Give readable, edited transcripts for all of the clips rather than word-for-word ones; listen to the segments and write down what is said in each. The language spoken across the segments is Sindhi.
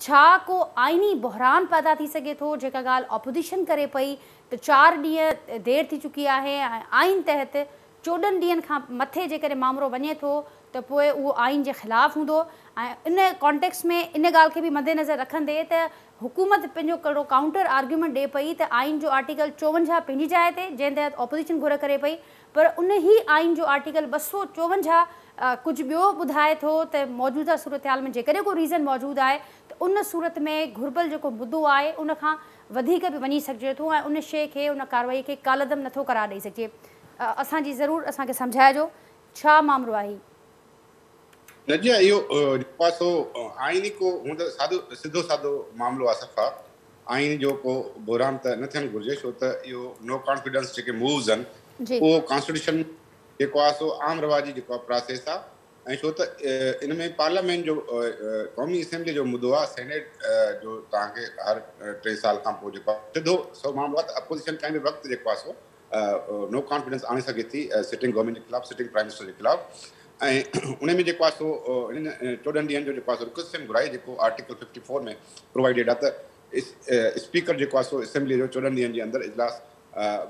ڇا ڪو آئيني بحران پيدا ٿي سگهي ٿو؟ جيڪا ڳالهه اپوزيشن ڪري پئي ته 4 ڏينهن دير ٿي چڪي آهي ۽ آئين تحت 14 ڏينهن کان مٿي جيڪڏهن مامرو وڃي ٿو ته پوء اهو آئين جي خلاف هوندو ۽ ان ڪانٽيڪسٽ ۾ ان ڳالهه کي به مدنظر رکندي ته حڪومت پنهنجو ڪهڙو ڪائونٽر آرگيومينٽ ڏئي پئي ته آئين جو آرٽيڪل 54 پنهنجي جاء تي، جنهن تحت اپوزيشن گهر ڪري پئي، پر ان ئي آئين جو آرٽيڪل 254 ڪجهه ٻيو ٻڌائي ٿو ته موجوده صورتحال ۾ جيڪڏهن ڪو ريزن موجود آهي ته ان صورت ۾ گهربل جيڪو مدو آهي ان کان وڌيڪ به وڃي سگهجي ٿو ۽ ان شيء کي، ان ڪارروائي کي ڪالعدم نٿو قرار ڏئي سگهجي. اسان جي ضرور اسان کي سمجهائجو ڇا مامرو آهي هي؟ نه جي اهو جيڪو آهي سو آئيني ڪو هونء ته سادو سڌو سادو معاملو آهي، صفا آئين جو ڪو بحران ته نه ٿيڻ گهرجي، ڇو ته اهو نو ڪانفيڊنس جيڪي مووز آهن اهو ڪانسٽيٽيوشن جيڪو آهي سو عام رواجي جيڪو آهي پراسيس آهي، ۽ ڇو ته ان ۾ پارليامينٽ جو قومي اسيمبلي جو مدو آهي، سينيٽ جو توهان کي هر 3 سال کان پوء جيڪو آهي سڌو سو معاملو آهي ته اپوزيشن ڪنهن به وقت جيڪو آهي سو نو ڪانفيڊنس آڻي سگهي ٿي سٽنگ گورنمينٽ جي خلاف، سٽنگ پرائم منسٽر جي خلاف، ۽ ان ۾ جيڪو آهي سو هنن 14 ڏينهن جو جيڪو آهي سو رڪويسٽ گهرائي، جيڪو آرٽيڪل 54 ۾ پرووائيڊيڊ آهي ته اسپيڪر جيڪو آهي سو اسيمبلي جو 14 ڏينهن جي اندر اجلاس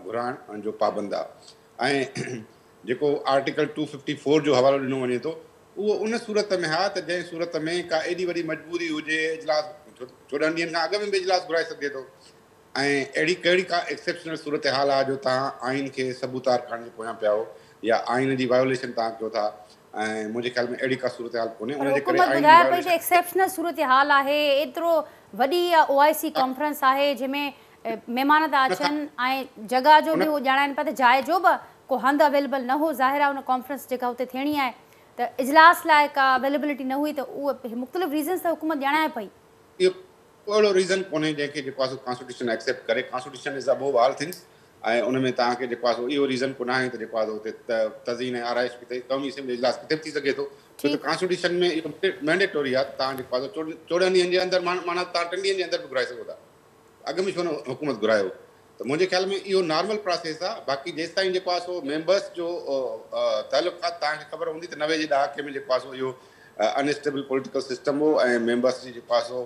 گهرائڻ جو پابند آهي، ۽ جيڪو آرٽيڪل 254 جو حوالو ڏنو وڃي ٿو اهو ان صورت ۾ آهي ته جنهن صورت ۾ ڪا ايڏي وڏي مجبوري هجي، اجلاس 14 ڏينهن کان اڳ ۾ به اجلاس گهرائي سگهجي ٿو، ۽ اهڙي ڪهڙي ڪا ايڪسيپشنل صورتحال آهي جو توهان آئين کي سبوتار ڪرڻ جي پويان پيا آهيو يا آئين جي وايوليشن توهان ڪيو ٿا؟ ۽ منهنجي خيال ۾ اهڙي ڪا صورتحال ڪونهي، پر ان جي ڪري حڪومت آئين جي ٻڌائي پئي ته وايوليشن. ايڪسيپشنل صورتحال آهي، ايترو وڏي اها او آء سي ڪانفرنس آهي جنهن ۾ مهمان ٿا ان کان اچن ۽ جڳهه جو ان به اهو ڄاڻائن پيا ته جاء جو به ڪو هنڌ اويليبل نه هو، ظاهر آهي ان ڪانفرنس جيڪا اتي ٿيڻي آهي ته اجلاس لاء ڪا اويليبلٽي نه هئي ته اهي مختلف ريزنز ته حڪومت ڄاڻائي پئي. اهو ڪو اهڙو ريزن ڪونهي جنهن کي جيڪو آهي سو ڪانسٽيٽيوشن ايڪسيپٽ ڪري. ڪانسٽيٽيوشن از ابوو آل ٿنگس، ۽ ان ۾ توهان کي جيڪو آهي سو اهو ريزن ڪو ناهي ته جيڪو آهي سو اتي تزئين ۽ آرائش ڪٿي، قومي اسيمبلي اجلاس ڪٿي به ٿي سگهي ٿو، ڇو ته ڪانسٽيٽيوشن ۾ اهو مينڊيٽوري آهي ته توهان جيڪو آهي سو 14 ڏينهن جي اندر، معنيٰ توهان 3 ڏينهن جي اندر به گهرائي سگهو ٿا، اڳ ۾ ڇو نه حڪومت گهرايو؟ ته منهنجي خيال ۾ اهو نارمل پراسيس آهي. باقي جيستائين جيڪو آهي سو ميمبرس جو تعلق آهي، توهان کي خبر هوندي ته 90 جي ڏهاڪي ۾ جيڪو آهي سو اهو انسٽيبل پوليٽيڪل سسٽم هو ۽ ميمبرس جي جيڪو آهي سو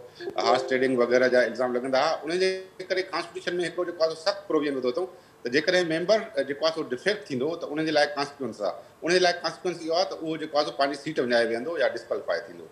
هارس ٽريڊنگ وغيره جا الزام لڳندا هئا، ان جي ڪري ڪانسٽيٽيوشن ۾ هڪڙو جيڪو آهي سو سخت پروويزن وڌو اٿئون ته جيڪڏهن ميمبر جيڪو آهي سو ڊفيڪٽ ٿيندو ته ان جي لاء ڪانسيڪوئنس آهي، ان جي لاء ڪانسيڪوئنس اهو آهي ته اهو جيڪو آهي سو پنهنجي سيٽ وڃائي ويهندو يا ڊسڪواليفائي ٿيندو.